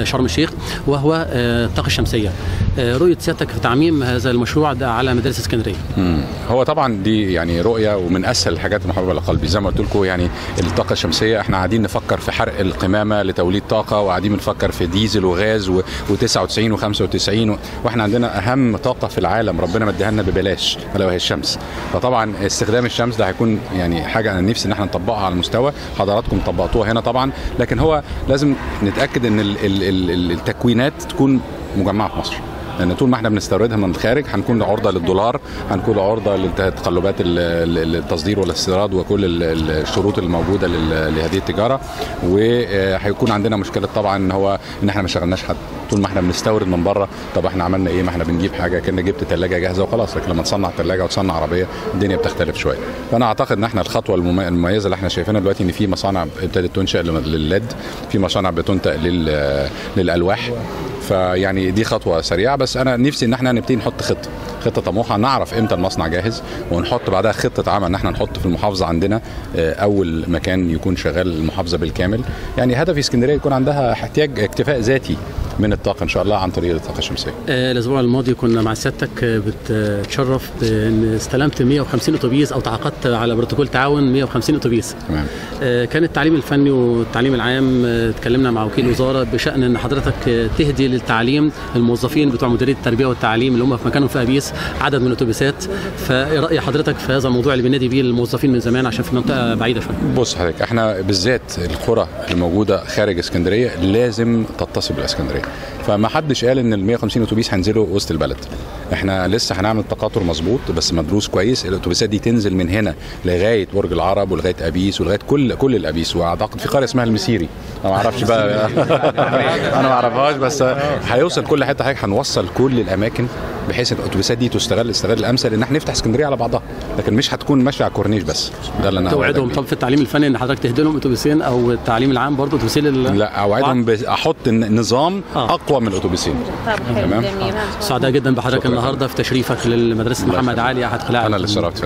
شرم الشيخ، وهو الطاقة الشمسية. رؤية سيادتك في تعميم هذا المشروع ده على مدارس اسكندرية؟ هو طبعا دي يعني رؤية ومن اسهل الحاجات المحببة لقلبي، زي ما قلت لكم يعني الطاقة الشمسية احنا قاعدين نفكر في حرق القمامة لتوليد طاقة، وقاعدين بنفكر في ديزل وغاز و99 و95، واحنا عندنا اهم طاقة في العالم ربنا مديها لنا ببلاش الا وهي الشمس. فطبعا استخدام الشمس ده هيكون يعني حاجة انا نفسي ان احنا نطبقها على المستوى حضراتكم طبقتوها هنا طبعا، لكن هو لازم نتاكد ان التكوينات تكون مجمعة في مصر، لان طول ما احنا بنستوردها من الخارج هنكون عرضه للدولار، هنكون عرضه لتقلبات التصدير والاستيراد وكل الشروط الموجودة لهذه التجارة، وهيكون عندنا مشكلة طبعا ان هو ان احنا ما شغلناش حد طول ما احنا بنستورد من بره. طب احنا عملنا ايه؟ ما احنا بنجيب حاجة، كنا جبت ثلاجه جاهزة وخلاص، لكن لما تصنع ثلاجه وتصنع عربية الدنيا بتختلف شوية. فانا اعتقد ان احنا الخطوة المميزة اللي احنا شايفينها دلوقتي ان في مصانع ابتدت تنشا للل LED، في مصانع بتنتج للالواح، فيعني دي خطوة سريعة. بس انا نفسي ان احنا نبتدي نحط خطه طموحه، نعرف امتى المصنع جاهز، ونحط بعدها خطه عمل ان احنا نحط في المحافظة عندنا اول مكان يكون شغال المحافظة بالكامل. يعني هدف اسكندرية يكون عندها احتياج اكتفاء ذاتي من الطاقة ان شاء الله عن طريق الطاقة الشمسية. الاسبوع الماضي كنا مع سيادتك بتتشرف بان استلمت 150 اتوبيس او تعاقدت على بروتوكول تعاون 150 اتوبيس. تمام. كان التعليم الفني والتعليم العام اتكلمنا مع وكيل وزارة بشان ان حضرتك تهدي للتعليم الموظفين بتوع مديرية التربية والتعليم اللي هم في مكانهم في ابيس عدد من الاتوبيسات، فايه راي حضرتك في هذا الموضوع اللي بنادي بيه الموظفين من زمان عشان في منطقة بعيدة شوية؟ بص حضرتك، احنا بالذات القرى الموجودة خارج اسكندرية لازم تتصل بالاسكندرية، فما حدش قال ان ال 150 اتوبيس هينزلوا وسط البلد. احنا لسه هنعمل تقاطر مظبوط بس مدروس كويس، الاتوبيسات دي تنزل من هنا لغاية برج العرب ولغاية ابيس ولغاية كل الابيس، واعتقد في قرية اسمها المسيري انا ما اعرفش بقى انا ما اعرفهاش، بس هيوصل كل حتة، حضرتك هنوصل كل الاماكن بحيث الاتوبيسات دي تستغل استغلال الامثل ان احنا نفتح اسكندرية على بعضها، لكن مش هتكون ماشية على الكورنيش بس. ده اللي انا توعدهم. طب في التعليم الفني ان حضرتك تهدي لهم اتوبيسين او التعليم العام برضه اتوبيسين؟ لا، اوعدهم احط نظام اقوى من الاتوبيسين. تمام. سعداء جدا بحضرتك النهارده في تشريفك للمدرسة محمد علي احد قلاع. انا اللي شرفت.